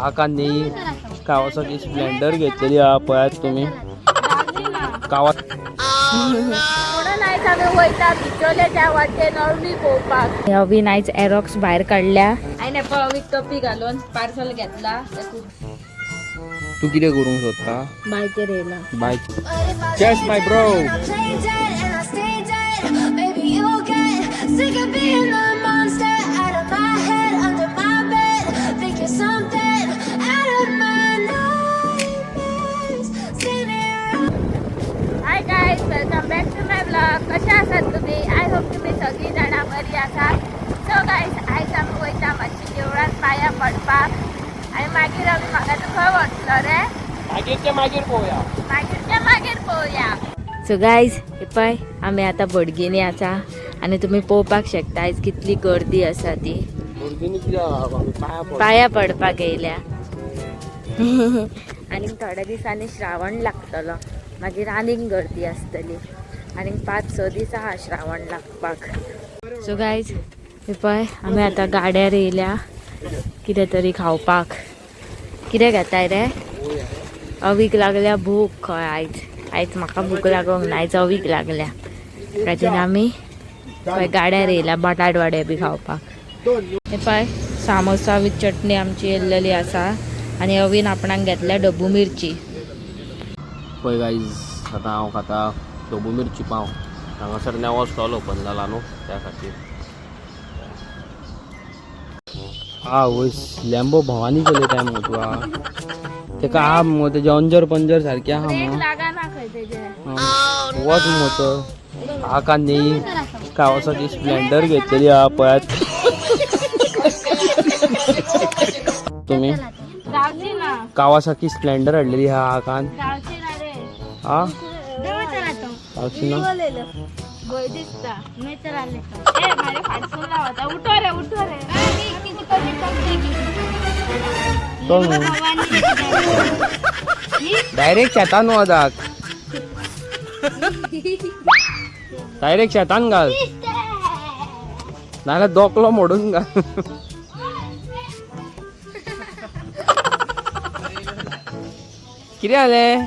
आका न्ही Kawasaki Splendor घेतलेली आहा पळयात तुमी कावा अवीन आयज एरॉक्स भायर काडल्या आयने पळय टोपी घालून पार्सल घेतला. तू कितें करूंक सोदता? बायचेर येयला. बाय. Cheers, my bro. Play dead and I stay dead. Maybe you'll get sick of being the monster out of my head, under my bed. Think you're something out of my nightmares. See me hi guys, welcome back to my blog. कशा आसात तुम्ही? I hope तुम्ही सगळी जाणां बरी आसात. So guys, आयज आमी वयता मातशी देवळान पाया पडपाक आनी मागीर आमी म्हाका तूं खंय व्हरतलो रे? मागीर मागीर पळोवया. मागीरच्या मागीर पळोवया. सो गायज, हे पळय आमी आतां भडगिनी आसा आनी तुमी पळोवपाक शकता आयज कितली गर्दी आसा ती. भुरगींनी कित्याक आमी पांया पड पाया पडपाक येयल्या. आनीक थोड्या दिसांनी श्रावण लागतलो, मागीर आनीक गर्दी आसतली. आनीक 5-6 दीस आहा श्रावण लागपाक. सो गायज, हे पळय आमी आतां गाड्यार येयल्या कितें तरी खावपाक. कितें घेताय रे? अवीक लागल्या भूक खंय. आयज आयज म्हाका भूक लागोंक ना, आयज अवीक लागल्या. ताचेर आमी पळय गाड्यार येयल्या बटाट वडे बी खावपाक. हे पळय सामोसा विथ चटणी आमची येयल्लेली आसा आनी अवीन आपणाक घेतल्या डब्बू मिरची. पळय गायज, आतां हांव खाता डोबू मिरची पाव. हांगासर नवो स्टॉल ओपन जाला न्हू, त्या खातीर. आवयस, लॅम्बो भवानी चलयताय मगो तूं. तेका आहा मुगो तेजे अंजर पंजर सारकें आहा मुगो. लागाना खंय तेजे. वच मुगो तो. आका न्ही कावासाकी स्प्लेंडर घेतलेली आहा पळयात तुमी. गावची ना. कावासाकी स्प्लेंडर हाडलेली आहा आकान. गावची ना रे. हा, गावची ना. भंय दिसता. ए मारे फाटसून लावता. उठो रे, उठो रे. तो डायरेक्ट शेतान वदाक, डायरेक्ट शेतान घाल, नाल्यार दोकलो मोडून घाल. कितें जालें?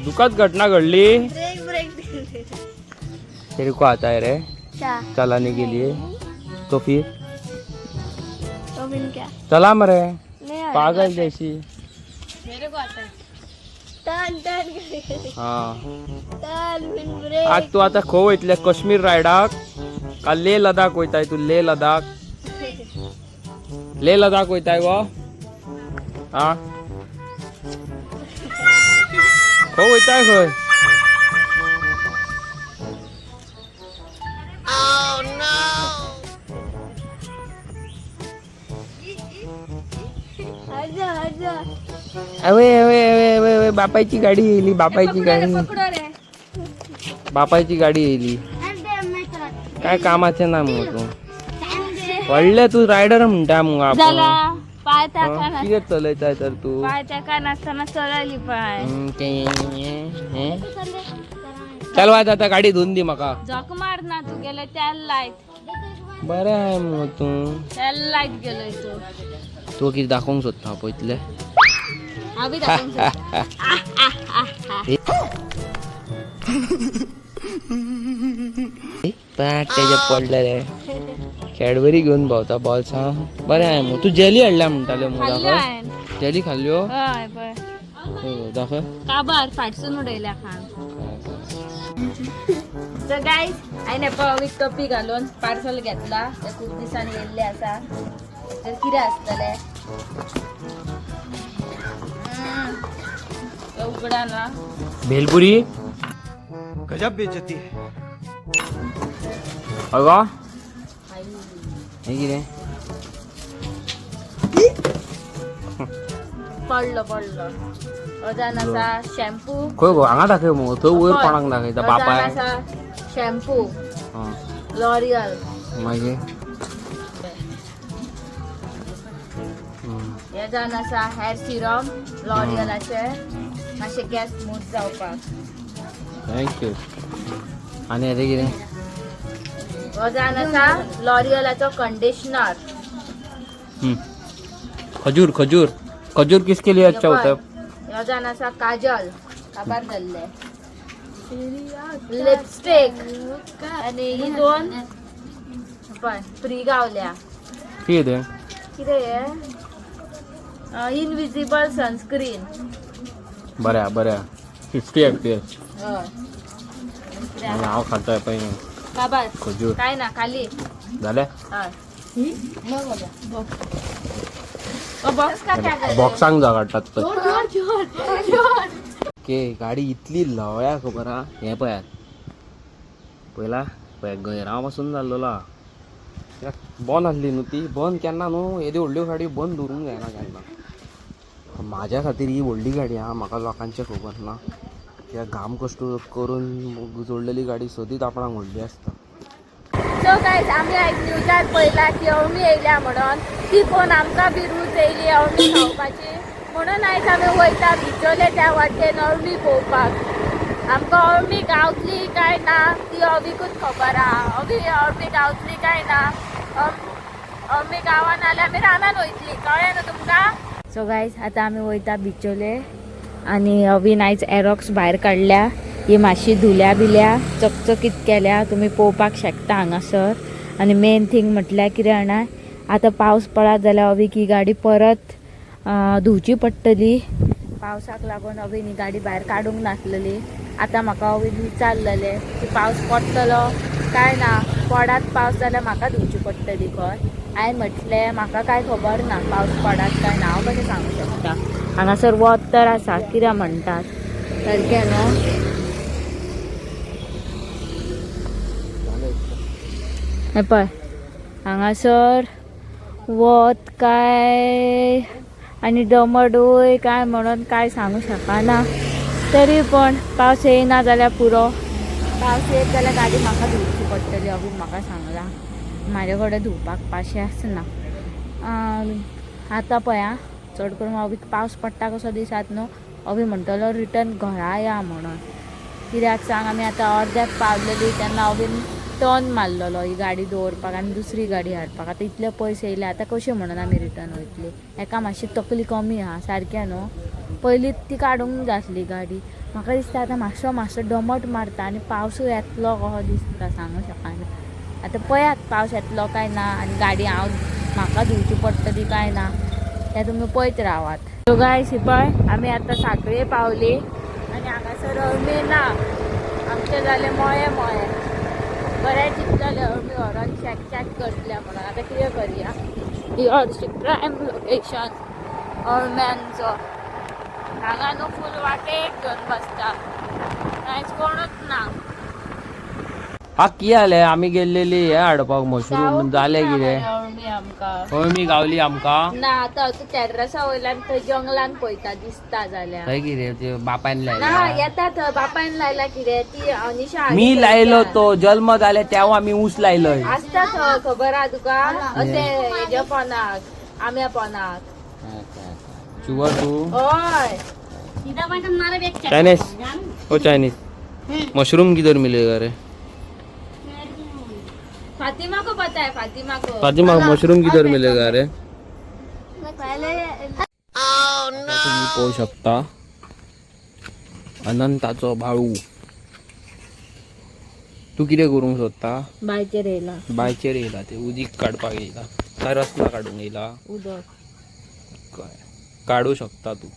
दुखद घटना घडली. तेरे को आता है रे चलाने के लिए? तो फिर चला मरे पागल जैसी. मेरे को आता है. हा, आज तू आता खो वयतले काश्मीर रायडाक का लेह लडाख वयताय तू? लेह लडाख, लेह लडाख वयताय गो. हा, खो वयताय खंय? Away away away away away, बापायची गाडी येयली, बापायची गाडी. पकडो रे. बापायची गाडी येयली. काय कामाचें ना मुगो तूं. व्हडलें तूं रायडर म्हणटा मुगो आपण. जाला पाय ताका हं, कितें चलयताय तर तूं? पाय ताका नासतना चलयली पाय. हें? चल वाज, आता गाडी धुवून दी म्हाका. झक मार ना तू गेले त्याला लायत. बरें आहे मुगो तूं. त्याला लायत गेलोय तू. तूं कितें दाखोवंक सोदता पळयतलें? हांव दाखोवंक सोदता. पाट तेजे पडले रे. कॅडबरी घेवन भोंवता बॉल्सां. बरें आहे मुगो तूं. जेली हाडल्या म्हणटाल्यो मुगो. खाल्लो दाखय. हांवें. जेली खाल्ल्यो? हय, पळय. हय, दाखय. काबार फाटसून उडयल्या खान. सो गायज, हांवें पळय टोपी घालून पार्सल घेतला. ते खूब दिसांनी येयल्ले आसा तर कितें आसतलें? ते उगडा ना. भेलपुरी. गजब बेइज्जती है. हय गो, हें कितें? पडलो पडलो. वजन आसा शॅम्पू. खंय गो? हांगा दाखय मुगो, थंय वयर कोणाक दाखयता बापाय? आसा शॅम्पू. आं, लॉरियल. मागीर? हे जावन आसा हेअर सिरम लॉरियलाचे, मातशे केंस स्मूथ जावपाक. Thank you. आनी हें कितें? हो जावन आसा लॉरियलाचो कंडिशनर. खजूर खजूर खजूर किसके लिए अच्छा होता है? ह्यो जाण आसा काजल काबार जाल्ले, लिपस्टिक आणि ही दोन पळय फ्री गावल्या. कितें तें? कितें हें? Invisible sunscreen. बरें आहा, बरें आहा. 50 MPS. हय. हांव खाताय पळय काबार. खजूर. काय ना खाली. जालें. हय, बॉक्स का क्या करते? बॉक्सांक जाग हाडटात तर. ओके, गाडी इतली लवळ्या खबर आहा. हें पळयात, पयला पळय गैरांव पासून जाल्लोलो आहा. कित्याक बंद आसली न्हू ती, बंद केन्ना न्हू, येद्यो व्हडल्यो गाडयो बंद दवरूंक जायना केन्ना. म्हाज्या खातीर ही व्हडली गाडी आहा, म्हाका लोकांचें खबर ना. कित्याक घाम कश्ट करून जोडलेली गाडी सदींच आपणाक व्हडली आसता. सो गायज, आमी आयज न्यूजार पळयला की अळमी येयल्या म्हणून, ती पळोवन आमकां बी रूच येयली अळमी खावपाची. म्हणून आयज आमी वयता बिचोले त्या वाटेन अळमी पळोवपाक. आमकां अळमी गावतली काय ना ती अवीकूच खबर आहा. अवी अळमी गावतली काय ना, अळमी गावान जाल्यार आमी रानान वयतली, कळ्ळें न्हू तुमकां? सो गायज, आतां आमी वयता बिचोले आनी अवीन आयज एरॉक्स भायर काडल्या. ही मातशी धुल्या बिल्या, चकचकीत केल्या, तुमी पळोवपाक शकता हांगासर. आनी मेन थींग म्हटल्यार कितें जाणा, आतां पावस पडत जाल्यार अवीक ही गाडी परत धुवची पडटली. पावसाक लागून अवीन ही गाडी भायर काडूंक नासलेली. आतां म्हाका अवीन विचारलेलें की पावस पडटलो काय ना, पडात पावस जाल्यार म्हाका धुवची पडटली खंय. हांवें म्हटलें म्हाका काय खबर ना पावस पडात काय ना, हांव कशें सांगू शकता. हांगासर वत तर आसा, कितें म्हणटात सारकें न्हू? हें पळय हांगासर वत काय आनी दमडूय काय म्हणून काय सांगू शकना. तरी पण पावस येयना जाल्यार पुरो, पावस येत जाल्यार गाडी म्हाका धुवची पडटली. अबीन म्हाका सांगलां म्हाजे कडेन धुवपाक पाशे आसना. आतां पळय आं, चड करून अबीक पावस पडटा कसो दिसात न्हू, अबी म्हणटलो रिटर्न घरा या म्हणून. कित्याक सांग, आमी आतां अर्द्याक पावलेली तेन्ना अबीन टर्न मारलेलो ही गाडी दवरपाक आनी दुसरी गाडी हाडपाक. आतां इतले पयस येयले, आतां कशें म्हणून आमी रिटर्न वयतली? हेका मातशी तकली कमी आहा सारकें न्हू, पयलींच ती काडूंक जाय आसली गाडी. म्हाका दिसता आतां मातसो मातसो दमट मारता आनी पावसूय येतलो कसो दिसता, सांगू शकना. आतां पळयात पावस येतलो काय ना आनी गाडी हांव म्हाका धुवची पडटली काय ना तें तुमी पळयत रावात. सो गायस, ही पळय आमी आतां साखळे पावली आनी हांगासर अळमी ना. आमचें जालें मोये मोये, बरें चिंतलेलें अळमी व्हरोन शॅक शॅक करतलें म्हणून. आतां कितें करया? ही हरशी प्रायम लोकेशन अळम्यांचो. हांगा न्हू फूल वाटेक घेवन बसता, कांयच कोणूच ना. हा, कितें जालें, आमी गेल्लेली हें हाडपाक मशरूम, जालें कितें? अळमी आमकां अळमी गावली आमकां? ना. आतां टेर्रसा वयल्यान थंय जंगलान पळयता दिसता जाल्यार. थंय कितें ते बापायन ना. लायला? येता थंय बापायन लायला कितें ती अनिशा. मी लायलो तो जल्म जाले तेव्हा मी ऊस लायलोय. आसता थंय, खबर आहा तुका? अशें हेज्या पोनाक, आंब्या पोनाक. शुअर तू? हय. चाइनीज ओ चाइनीज मशरूम किधर मिलेगा रे? फातिमा को पता है, फातिमा को. फातिमा, मशरूम किधर मिलेगा रे? तुम्ही पाहू शकता अनंताचो बाळू. तू कितें करूंक सोदता? बायचेर येयला. बायचेर येयला ते उदीक काडपाक येयला काय रस्ता काडूंक येयला? उदक. काय काडू शकता तू,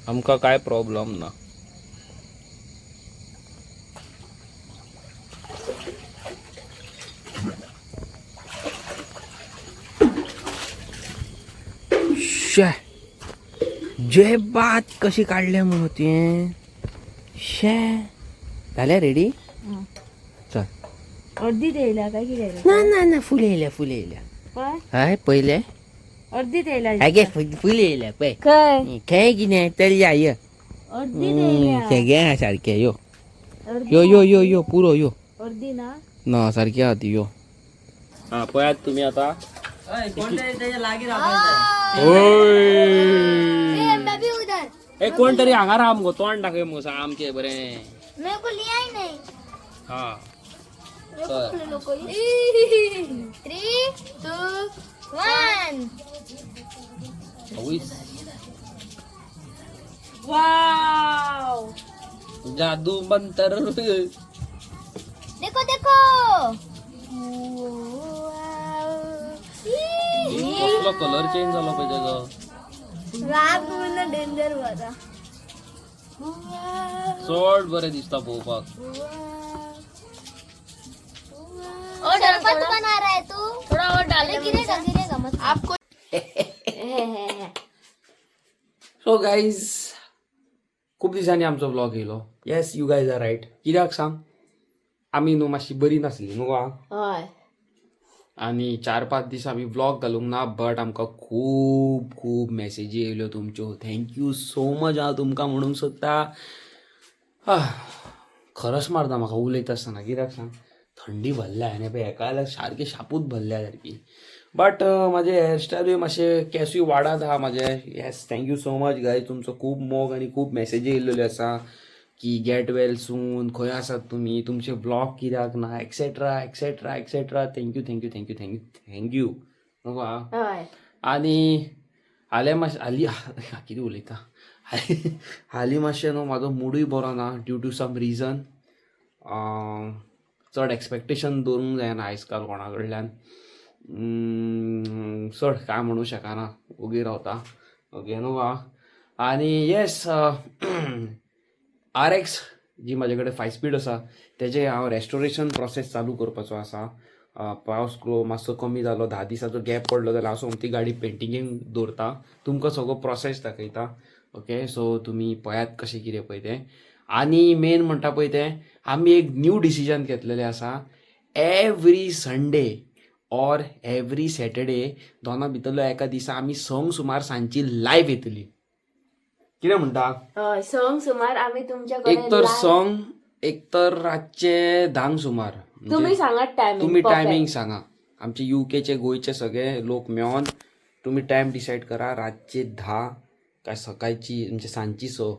आमकां काय प्रॉब्लम ना. शे, जे बात कशी काडल्या म्हणून तुवें? शे, जालें रेडी, चल. अर्दीत येयला काय कितें? ना ना ना, फुल येयल्या, फुल येयल्या. पळय. हय, पयले. अर्दीत येयला. आगे, फुल येयल्या पळय. खंय? खेळ कितें तर या यो. अर्दीत येयल्या. सगळें आहा सारकें, यो. अर्दी. यो यो यो यो, पुरो यो. अर्दी ना. ना, सारकें आहा ती, यो. हा, पळयात तुमी आतां. ए, कोण तरी हांगा राव मुगो, तोंड दाखय मुगो आमचें बरें. मेरे को लिया ही नहीं. हा. 3, 2, 1. आवयस. वाव. जादू मंतर. देखो देखो. कसलो कलर चेंज झालो पळय तेजो. रात पूर्ण डेंजर बरा. चड बरें दिसता पळोवपाक. और शरबत बना रहा है तू? थोड़ा और डाल. गिरेगा गिरेगा मत. आपको सो गाईज, खूब दिसांनी आमचो ब्लॉग येयलो. Yes, you guys are right. कित्याक सांग, आमी न्हू मातशी बरी नासली न्हू गो. हय. आनी 4-5 दीस आमी ब्लॉग घालूंक ना, बट आमकां खूब खूब मॅसेजी येयल्यो तुमच्यो. Thank you so much. हांव तुमकां म्हणूंक सोदता, खरस मारता म्हाका उलयता आसतना. कित्याक सांग, थंडी भरल्या आनी पळय हेका जाल्यार सारकी शापूत भरल्या सारकी. बट म्हाजे हेअरस्टायलूय मातशे केसूय वाडात आहा म्हाजे. Yes, thank you so much guys. तुमचो खूब मोग आनी खूब मॅसेजी येयल्ल्यो आसा की गेट वेल सून, खंय आसात तुमी, तुमचे ब्लॉग कित्याक ना, etcetera etcetera etcetera. Thank you, thank you, thank you, thank you, thank you नको आं. हय. आनी हालीं मातशें, हालीं कितें उलयता, हालीं मातशें न्हू म्हाजो मुडूय बरो ना ड्यू टू सम रिजन. चड एक्सपेक्टेशन दवरूंक जायना आयज काल कोणा कडल्यान. चड कांय म्हणूंक शकना, ओगी रावता. ओके न्हू आं. आनी येस, RX जी म्हाजे कडेन 5 स्पीड आसा, तेजें हांव रेस्टोरेशन प्रोसेस चालू करपाचो आसा. पावस मातसो कमी जालो, 10 दिसाचो गॅप पडलो जाल्यार हांव सोमती गाडी पेंटिंगेक दवरता. तुमकां सगळो प्रोसेस दाखयता. ओके, सो तुमी पळयात कशें कितें पळय तें. आनी मेन म्हणटा पळय तें, आमी एक न्यू डिसिजन घेतलेलें आसा. Every Sunday or every Saturday, दोना भितरलो एका दिसा आमी 6 सुमार सांजची लायव्ह येतली. कितें म्हणटा? हय, 6 सुमार आमी तुमच्या एक तर कडेन. 6, एक तर रातचे 10 सुमार. म्हणजे तुमी सांगात टायमिंग. तुमी टायमिंग सांगा. आमचे युकेचे गोंयचे सगळे लोक मेळोन तुमी टायम डिसायड करा, रातचे 10 काय सकाळची म्हणजे सांजची 6.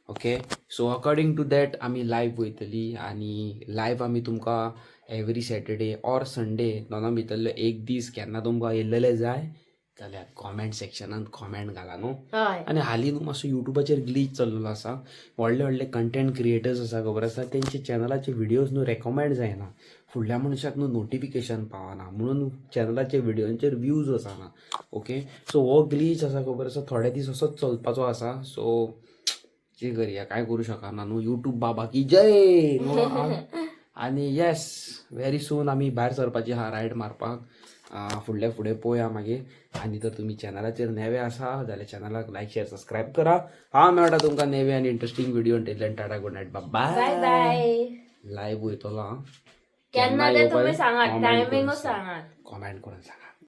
Okay, so according to that आमी लायव्ह वयतली आनी लायव्ह आमी तुमकां एवरी सॅटर्डे ऑर संडे दोना भितरलो एक दीस केन्ना तुमकां येयल्लेले जाय जाल्यार कॉमेंट सेक्शनान कॉमेंट घाला न्हू. हय. आनी हालीं न्हू मातसो युट्यूबाचेर ग्लीच चल्लेलो आसा. व्हडले व्हडले कंटेंट क्रिएटर्स आसा, खबर आसा, तेंचे चॅनलाचे व्हिडियोज न्हू रेकमेंड जायना, फुडल्या मनशाक न्हू नोटिफिकेशन पावना, म्हणून चॅनलाचे व्हिडियोंचेर व्यूज वचना. ओके, सो हो ग्लीच आसा, खबर आसा, थोडे दीस असोच चलपाचो आसा. सो कितें करया, कांय करूं शकना न्हू. युट्यूब बाबा की जय न्हू. आनी येस, व्हेरी सून आमी भायर सरपाची आहा रायड मारपाक. फुडल्या फुडें पळोवया मागीर. आनी जर तुमी चॅनलाचेर नवे आसा जाल्यार चॅनलाक लायक, शेअर, सबस्क्रायब करा. हांव मेळटा तुमकां नवे आनी interesting video. Till tata, good night, bye. Bye bye. Live वयतलो आं. केन्ना ते तुमी सांगात, टायमिंगूच सांगात. कॉमेंट करून सांगा.